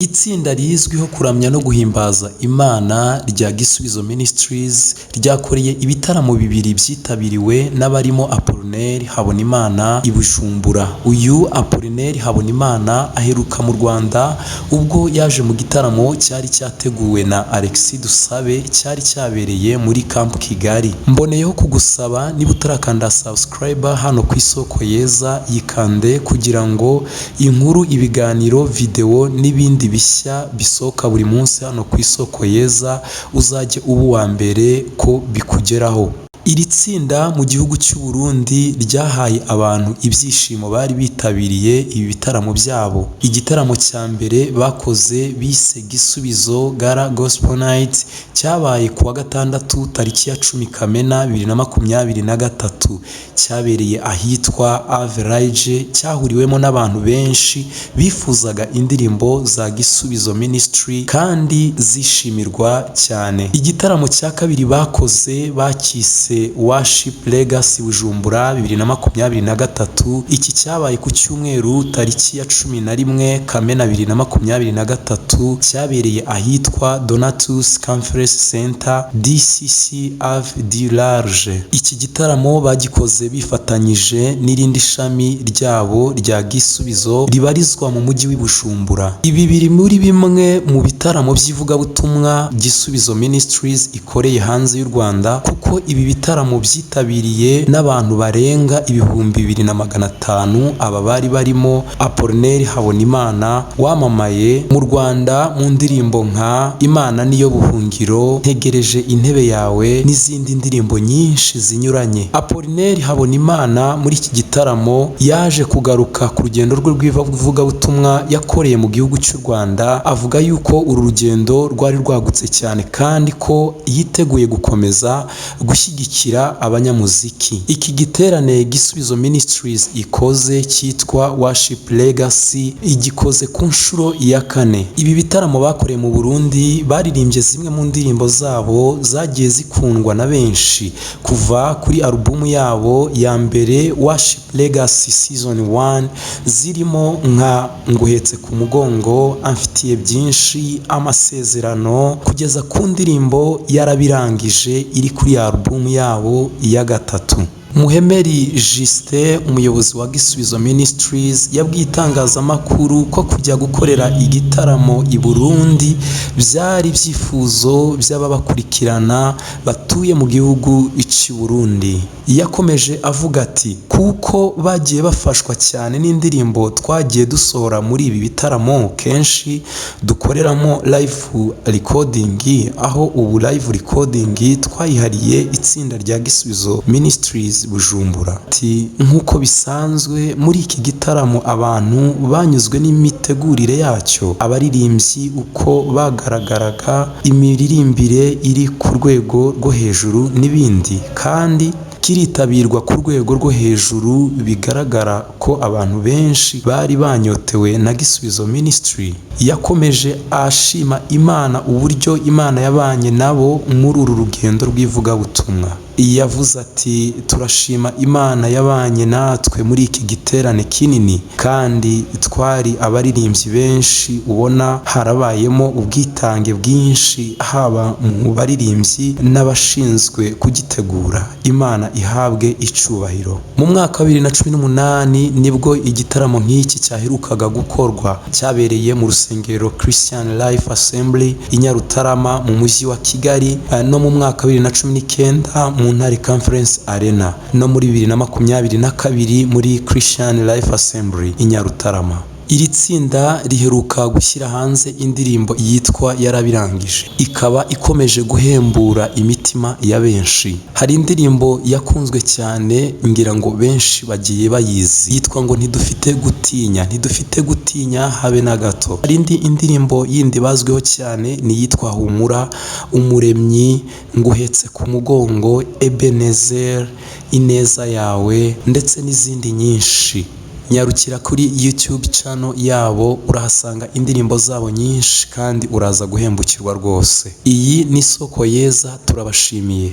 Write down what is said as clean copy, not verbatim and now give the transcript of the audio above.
Itsinda rizwiho kuramya no guhimbaza Imana rya Gisubizo Ministries ryakoreye ibitaramo bibiri byitabiriwe n'abarimo Apollinaire Habonimana i Bujumbura. Uyu Apollinaire Habonimana aheruka mu Rwanda ubwo yaje mu gitaramo cyari cyateguwe na Alexis Dusabe cyari cyabereye muri Camp Kigali. Mboneyeho kugusaba niba utarakanda subscribe hano ku Isoko Yeza, yikande kugira ngo inkuru, ibiganiro, videwo n'ibindi bishya bisohoka buri munsi hano ku Isoko Yeza uzajye uba uwa mbere ko bikugeraho. Iri tsinda mu gihugu cy'u Burundi ryahaye abantu ibyishimo bari bitabiriye ibi bitaramo byabo. Igitaramo cya mbere bakoze bise Gisubizo Gala Gospel Night cyabaye ku wa gatandatu tariki ya 10 Kamena 2023, cyabereye ahitwa Average, cyahuriwemo n'abantu benshi bifuzaga indirimbo za Gisubizo Ministry kandi zishimirwa cyane. Igitaramo cya kabiri bakoze bakise Worship Legacy Bujumbura 2023. Iki cyabaye ku cyumweru tariki ya 11 Kamena 2023, cyabereye ahitwa Donatus Conference Center, DCC Ave du Large. Iki gitaramo bagikoze bifatanyije n'irindi shami ryabo rya Gisubizo ribarizwa mu mujyi w'i Bujumbura. Ibi biri muri bimwe mu bitaramo by'ivugabutumwa Gisubizo Ministries ikoreye hanze y'u Rwanda, kuko ibi bitaramo byitabiriye n'abantu barenga 2500. Aba bari barimo Apollinaire Habonimana wamamaye mu Rwanda mu ndirimbo nka Imana niyo buhungiro, Ntegereje intebe yawe n'izindi ndirimbo nyinshi zinyuranye. Apollinaire Habonimana muri iki gitaramo yaje kugaruka ku rugendo rwe rw'ivugabutumwa yakoreye mu gihugu cy'u Rwanda, avuga yuko uru rugendo rwari rwagutse cyane kandi ko yiteguye gukomeza gushyigikira abanyamuziki. Iki giterane Gisubizo Ministries ikoze cyitwa Worship Legacy igikoze ku nshuro ya kane. Ibi bitaramo bakoreye mu Burundi baririmbye zimwe mu ndirimbo zabo zagiye zikundwa na benshi kuva kuri alubumu yabo ya mbere Worship Legacy Season 1, zirimo nka Nguhetse ku mugongo, Amfitiye byinshi, Amasezerano, kugeza ku ndirimbo Yarabirangije iri kuri alubumu yabo ya gatatu. Muhemeri Justin, umuyobozi wa Gisubizo Ministries, yabwiye itangazamakuru ko kujya gukorera igitaramo i Burundi byari ibyifuzo by'ababakurikirana batuye mu gihugu cy'u Burundi. Yakomeje avuga ati: "Kuko bagiye bafashwa cyane n'indirimbo twagiye dusohora muri ibi bitaramo kenshi dukoreramo live recording, aho ubu live recording twayihariye itsinda rya Gisubizo Ministries Bujumbura." Ati: "Nk'uko bisanzwe muri iki gitaramo abantu banyuzwe n'imitegurire yacyo, abaririmbyi uko bagaragaraga, imiririmbire iri ku rwego rwo hejuru n'ibindi, kandi kiritabirwa ku rwego rwo hejuru, bigaragara ko abantu benshi bari banyotewe na Gisubizo Ministry." Yakomeje ashima Imana uburyo Imana yabanye nabo muri uru rugendo rw'ivugabutumwa. Yavuze ati: "Turashima Imana yabanye natwe muri iki giterane kinini, kandi twari abaririmbyi benshi, ubona harabayemo ubwitange bwinshi haba mu baririmbyi n'abashinzwe kugitegura. Imana ihabwe icubahiro." Mu mwaka wa 2018 nibwo igitaramo nk'iki cyaherukaga gukorwa, cyabereye mu rusengero Christian Life Assembly i Nyarutarama mu mujyi wa Kigali, no mu mwaka wa 2019 mu Ntare Conference Arena, no muri 2022 muri Christian Life Assembly i Nyarutarama. Iri tsinda riheruka gushyira hanze indirimbo yitwa Yarabirangije, ikaba ikomeje guhembura imitima ya benshi. Hari indirimbo yakunzwe cyane, ngira ngo benshi bagiye bayizi, yitwa ngo Ntidufite gutinya, ntidufite gutinya habe na gato. Hari indi indirimbo yindi bazwiho cyane ni iyitwa Humura, Umuremyi, Nguhetse ku mugongo, Ebenezer, Ineza yawe ndetse n'izindi nyinshi. Nyarukira kuri YouTube channel yabo, urahasanga indirimbo zabo nyinshi kandi uraza guhembukirwa rwose. Iyi ni Isoko Yeza, turabashimiye.